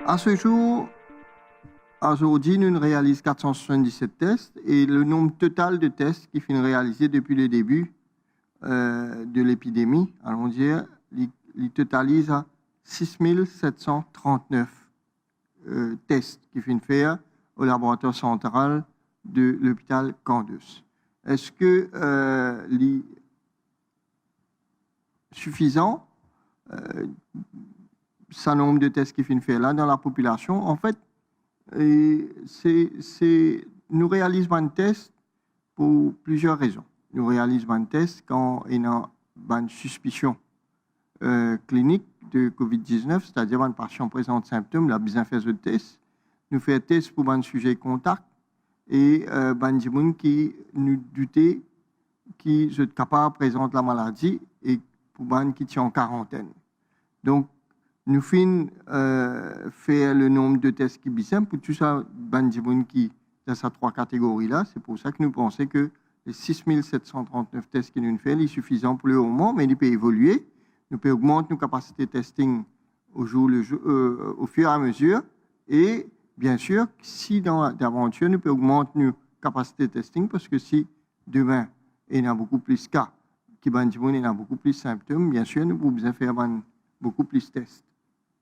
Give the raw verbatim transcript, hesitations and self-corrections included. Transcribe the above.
À ce jour, azordi, nou realiz kat san swasann-diset tes e le nombre total de tes ki finn realize depi le debi, euh, de lepidemi, allons dire, li, li totaliz a sis mil set san trant-nef, euh, tes ki finn fer o laboratwar santral de lopital Candus. Eski, euh, li sifizan, euh, sa nombre de tes ki finn fer la dan lapopilasion? Anfet, e se, se, nou realiz bann tes pou plizier rezon. Nou realiz bann tes kan ena bann sispision, euh, klinik de covid diznef, setadir bann pasian prezant sinptom, la bizin fer zot tes. Nou fer tes pou bann size kontak e, euh, bann dimoun ki nou doute ki zot kapav prezant lamaladi e pou bann ki ti an karantenn. Donk, nou finn, euh, fer le nombre de tes ki bizin pou tou sa bann dimoun ki dan sa trwa kategori la. Se pou sa ki nou panse ki le sis mil set san trant-nef tes ki nou fer, li sifizan pou le moman, me li pe evolie. Nou pe ogmant nou kapasite testing au jour le jour, euh, au fur et à mesure. E, bien sir, si dan, dan laventir nou pe ogmant nou kapasite testing, parski si demin ena boukou plis ka, ki bann dimoun ena boukou plis sinptom, bien sir, nou pou bizin fer bann boukou plis tes.